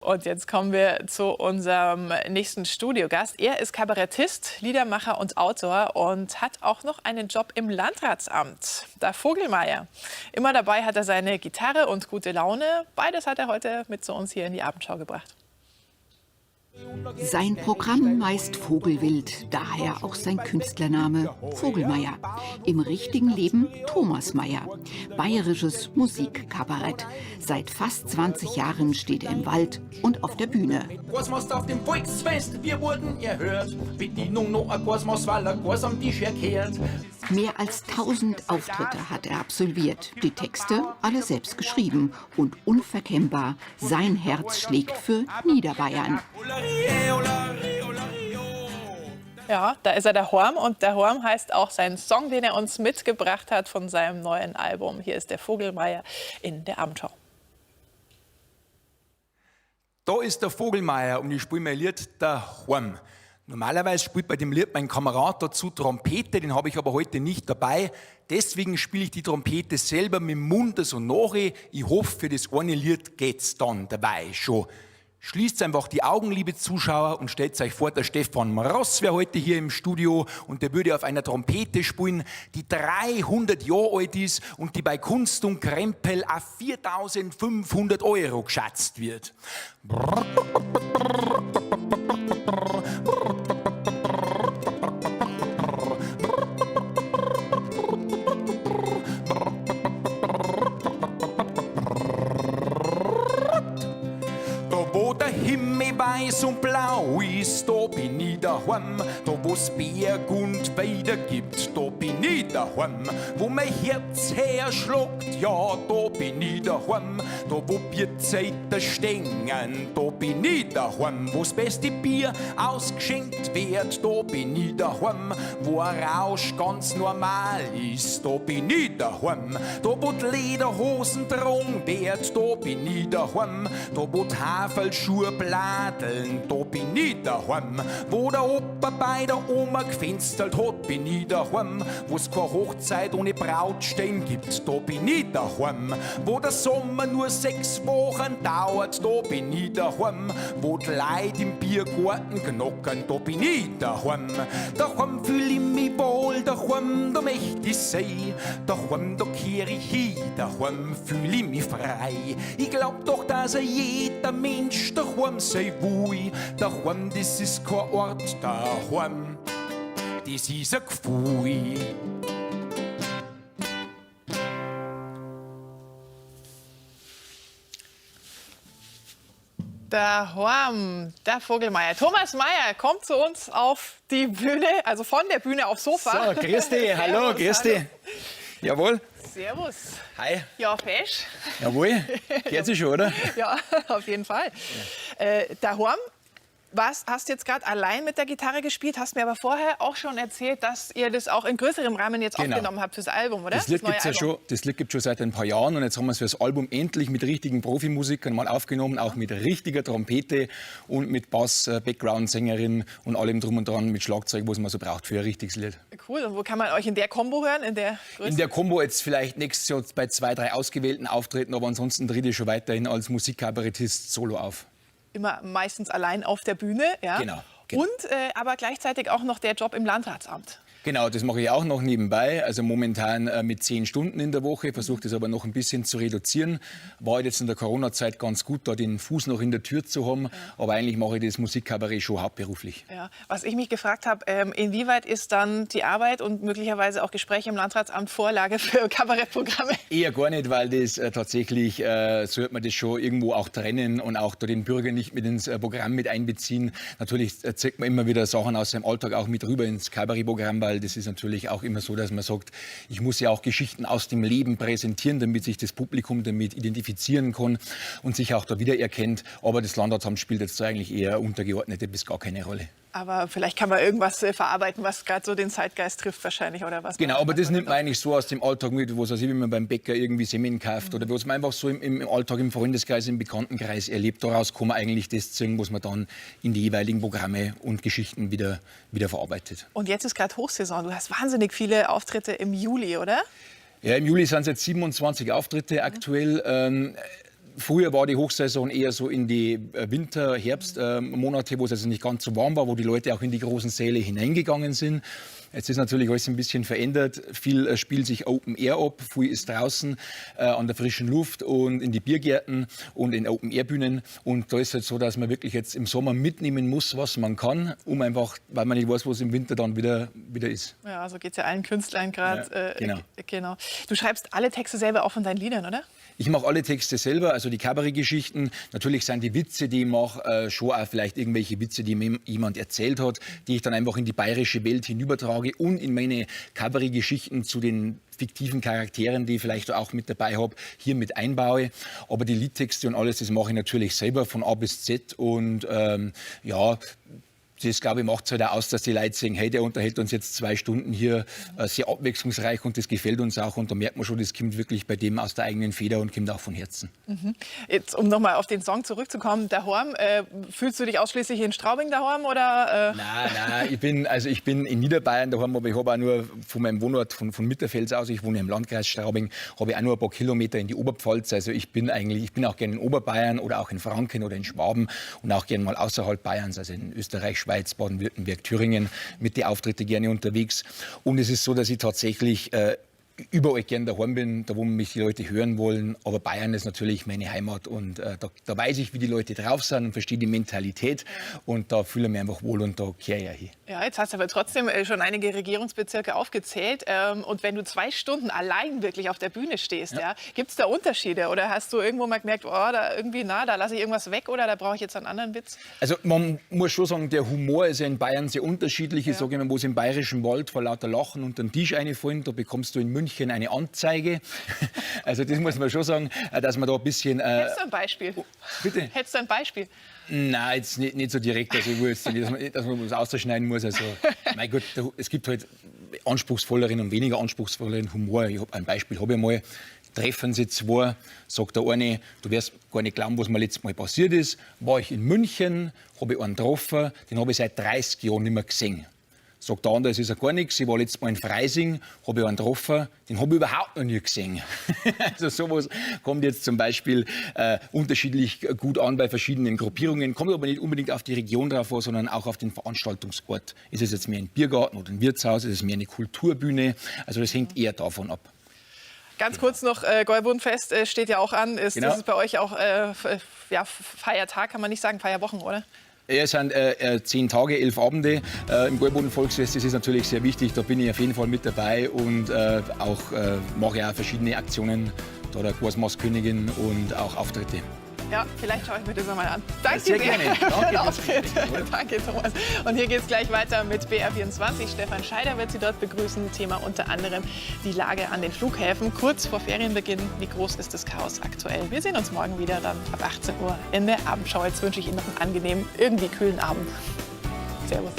Und jetzt kommen wir zu unserem nächsten Studiogast. Er ist Kabarettist, Liedermacher und Autor und hat auch noch einen Job im Landratsamt. Der Vogelmeier. Immer dabei hat er seine Gitarre und gute Laune. Beides hat er heute mit zu uns hier in die Abendschau gebracht. Sein Programm meist Vogelwild, daher auch sein Künstlername Vogelmeier. Im richtigen Leben Thomas Mayer. Bayerisches Musikkabarett. Seit fast 20 Jahren steht er im Wald und auf der Bühne. Gasmast auf dem Volksfest, wir wurden erhört. Bedienung noch ein Gasmaß, weil ein Gas am Tisch erkehrt. Mehr als 1000 Auftritte hat er absolviert. Die Texte alle selbst geschrieben und unverkennbar, sein Herz schlägt für Niederbayern. Ja, da ist er der Horm und der Horm heißt auch sein Song, den er uns mitgebracht hat von seinem neuen Album. Hier ist der Vogelmeier in der Abendschau. Da ist der Vogelmeier und ich spiele mein Lied daheim. Normalerweise spielt bei dem Lied mein Kamerad dazu Trompete, den habe ich aber heute nicht dabei. Deswegen spiele ich die Trompete selber mit dem Mund so nach. Ich hoffe, für das eine Lied geht's dann dabei schon. Schließt einfach die Augen, liebe Zuschauer, und stellt euch vor, der Stefan Ross wäre heute hier im Studio und der würde auf einer Trompete spielen, die 300 Jahre alt ist und die bei Kunst und Krempel auf 4.500 Euro geschätzt wird. Da wo der Himmel weiß und blau ist, da bin ich daheim. Da wo's Berg und Wälder gibt, da bin ich daheim. Wo mein Herz herschlagt, ja, da bin ich daheim. Da wo Bierzeiten stehen, da bin ich daheim. Wo's beste Bier ausgeschenkt wird, da bin ich daheim. Wo ein Rausch ganz normal ist, da bin ich daheim. Da wo die Lederhosen tragen wird, da bin ich daheim. Da wo die Haferlschuhe bladeln, da bin ich daheim. Wo der Opa bei der Oma gefenstert hat, bin ich daheim. Wo's keine Hochzeit ohne Brautstein gibt, da bin ich daheim. Wo der Sommer nur 6 Wochen dauert, da bin ich daheim. Wo die Leute im Biergarten knocken, da bin ich daheim. Daheim fühl ich mich wohl, daheim, da möcht ich sein. Daheim, da kehr ich hin, daheim fühl ich mich frei. Ich glaub doch, dass er jeder Mensch daheim sein will. Daheim, das ist kein Ort, daheim, das ist ein Gefühl. Der Horm, der Vogelmeier. Thomas Mayer kommt zu uns auf die Bühne, also von der Bühne aufs Sofa. So, grüß dich, hallo, Servus, grüß dich. Jawohl. Servus. Hi. Ja, fesch. Jawohl. Geht sich schon, oder? Ja, auf jeden Fall. Der Horm, was, hast jetzt gerade allein mit der Gitarre gespielt, hast mir aber vorher auch schon erzählt, dass ihr das auch in größerem Rahmen jetzt Genau. aufgenommen habt fürs Album, oder? Das Lied neue gibt's ja Album. schon, das Lied gibt's schon seit ein paar Jahren und jetzt haben wir es fürs Album endlich mit richtigen Profimusikern mal aufgenommen, auch mit richtiger Trompete und mit Bass, Background-Sängerin und allem drum und dran, mit Schlagzeug, was man so braucht für ein richtiges Lied. Cool, und wo kann man euch in der Kombo hören? In der Größe? In der Kombo jetzt vielleicht nächstes Jahr bei 2, 3 ausgewählten Auftritten, aber ansonsten tritt ich schon weiterhin als Musikkabarettist solo auf. Immer meistens allein auf der Bühne, ja? Genau, genau. Und aber gleichzeitig auch noch der Job im Landratsamt. Genau, das mache ich auch noch nebenbei. Also momentan mit 10 Stunden in der Woche, versuche das aber noch ein bisschen zu reduzieren. War jetzt in der Corona-Zeit ganz gut, da den Fuß noch in der Tür zu haben. Ja. Aber eigentlich mache ich das Musikkabarett schon hauptberuflich. Ja. Was ich mich gefragt habe, inwieweit ist dann die Arbeit und möglicherweise auch Gespräche im Landratsamt Vorlage für Kabarettprogramme? Eher gar nicht, weil das tatsächlich, sollte man das schon irgendwo auch trennen und auch da den Bürger nicht mit ins Programm mit einbeziehen. Natürlich zeigt man immer wieder Sachen aus seinem Alltag auch mit rüber ins Kabarettprogramm, weil das ist natürlich auch immer so, dass man sagt, ich muss ja auch Geschichten aus dem Leben präsentieren, damit sich das Publikum damit identifizieren kann und sich auch da wiedererkennt. Aber das Landratsamt spielt jetzt eigentlich eher untergeordnete bis gar keine Rolle. Aber vielleicht kann man irgendwas verarbeiten, was gerade so den Zeitgeist trifft wahrscheinlich, oder was? Genau, aber das nimmt man eigentlich so aus dem Alltag mit, was weiß ich, wenn man beim Bäcker irgendwie Semmeln kauft oder was man einfach so im Alltag, im Freundeskreis, im Bekanntenkreis erlebt. Daraus kann man eigentlich das ziehen, was man dann in die jeweiligen Programme und Geschichten wieder verarbeitet. Und jetzt ist gerade Hochsaison. Du hast wahnsinnig viele Auftritte im Juli, oder? Ja, im Juli sind's jetzt 27 Auftritte aktuell. Früher war die Hochsaison eher so in die Winter-, Herbstmonate, wo es also nicht ganz so warm war, wo die Leute auch in die großen Säle hineingegangen sind. Jetzt ist natürlich alles ein bisschen verändert. Viel spielt sich Open Air ab, viel ist draußen an der frischen Luft und in die Biergärten und in Open Air Bühnen. Und da ist halt so, dass man wirklich jetzt im Sommer mitnehmen muss, was man kann, um einfach, weil man nicht weiß, was im Winter dann wieder ist. Ja, so geht's ja allen Künstlern gerade. Ja, genau. Genau. Du schreibst alle Texte selber auch von deinen Liedern, oder? Ich mache alle Texte selber, also die Kabarettgeschichten. Natürlich sind die Witze, die ich mache, schon auch vielleicht irgendwelche Witze, die mir jemand erzählt hat, die ich dann einfach in die bayerische Welt hinübertrage und in meine Kabarettgeschichten zu den fiktiven Charakteren, die ich vielleicht auch mit dabei habe, hier mit einbaue. Aber die Liedtexte und alles, das mache ich natürlich selber von A bis Z. Und ja, das, glaube ich, macht es halt auch aus, dass die Leute sagen, hey, der unterhält uns jetzt 2 Stunden hier sehr abwechslungsreich und das gefällt uns auch. Und da merkt man schon, das kommt wirklich bei dem aus der eigenen Feder und kommt auch von Herzen. Mhm. Jetzt, um nochmal auf den Song zurückzukommen, daheim, fühlst du dich ausschließlich in Straubing daheim oder? Nein, nein, ich bin in Niederbayern daheim, aber ich habe auch nur von meinem Wohnort, von Mitterfels aus, ich wohne im Landkreis Straubing, habe ich auch nur ein paar Kilometer in die Oberpfalz. Also ich bin auch gerne in Oberbayern oder auch in Franken oder in Schwaben und auch gerne mal außerhalb Bayerns, also in Österreich, Schweiz, Baden-Württemberg, Thüringen, mit den Auftritten gerne unterwegs. Und es ist so, dass ich tatsächlich überall gern daheim bin, da wo mich die Leute hören wollen. Aber Bayern ist natürlich meine Heimat und da weiß ich, wie die Leute drauf sind und verstehe die Mentalität. Und da fühle ich mich einfach wohl und da kehre ich ja hin. Ja, jetzt hast du aber trotzdem schon einige Regierungsbezirke aufgezählt. Und wenn du 2 Stunden allein wirklich auf der Bühne stehst, ja, gibt es da Unterschiede? Oder hast du irgendwo mal gemerkt, oh, da irgendwie, na, da lasse ich irgendwas weg oder da brauche ich jetzt einen anderen Witz? Also man muss schon sagen, der Humor ist ja in Bayern sehr unterschiedlich. Ich sage immer, wo es im Bayerischen Wald vor lauter Lachen unter den Tisch reinfallen, da bekommst du in München eine Anzeige. Also das muss man schon sagen, dass man da ein bisschen... Hättest du ein Beispiel? Bitte? Hättest du ein Beispiel? Nein, jetzt nicht so direkt. Also ich will jetzt nicht, dass man was ausschneiden muss. Also, mein Gott, es gibt halt anspruchsvolleren und weniger anspruchsvolleren Humor. Ich hab ein Beispiel, habe ich mal. Treffen sie zwei, sagt der eine, du wirst gar nicht glauben, was mir letztes Mal passiert ist. War ich in München, habe ich einen getroffen, den habe ich seit 30 Jahren nicht mehr gesehen. Sagt der andere, es ist ja gar nichts. Ich war letztes Mal in Freising, habe ich einen getroffen, den habe ich überhaupt noch nie gesehen. Also sowas kommt jetzt zum Beispiel unterschiedlich gut an bei verschiedenen Gruppierungen, kommt aber nicht unbedingt auf die Region drauf an, sondern auch auf den Veranstaltungsort. Ist es jetzt mehr ein Biergarten oder ein Wirtshaus, ist es mehr eine Kulturbühne? Also das hängt eher davon ab. Ganz kurz noch, Gäubodenfest steht ja auch an. Ist, genau. Das ist bei euch auch ja, Feiertag, kann man nicht sagen, Feierwochen, oder? Ja, es sind 10 Tage, 11 Abende im Gäubodenvolksfest. Das ist natürlich sehr wichtig. Da bin ich auf jeden Fall mit dabei und auch mache ich auch verschiedene Aktionen, da der Quasmaß-Königin und auch Auftritte. Ja, vielleicht schaue ich mir das nochmal an. Danke sehr gerne. Für den Auftritt. Danke, Thomas. Und hier geht es gleich weiter mit BR24. Stefan Scheider wird Sie dort begrüßen. Thema unter anderem die Lage an den Flughäfen. Kurz vor Ferienbeginn, wie groß ist das Chaos aktuell? Wir sehen uns morgen wieder dann ab 18 Uhr in der Abendschau. Jetzt wünsche ich Ihnen noch einen angenehmen, irgendwie kühlen Abend. Servus.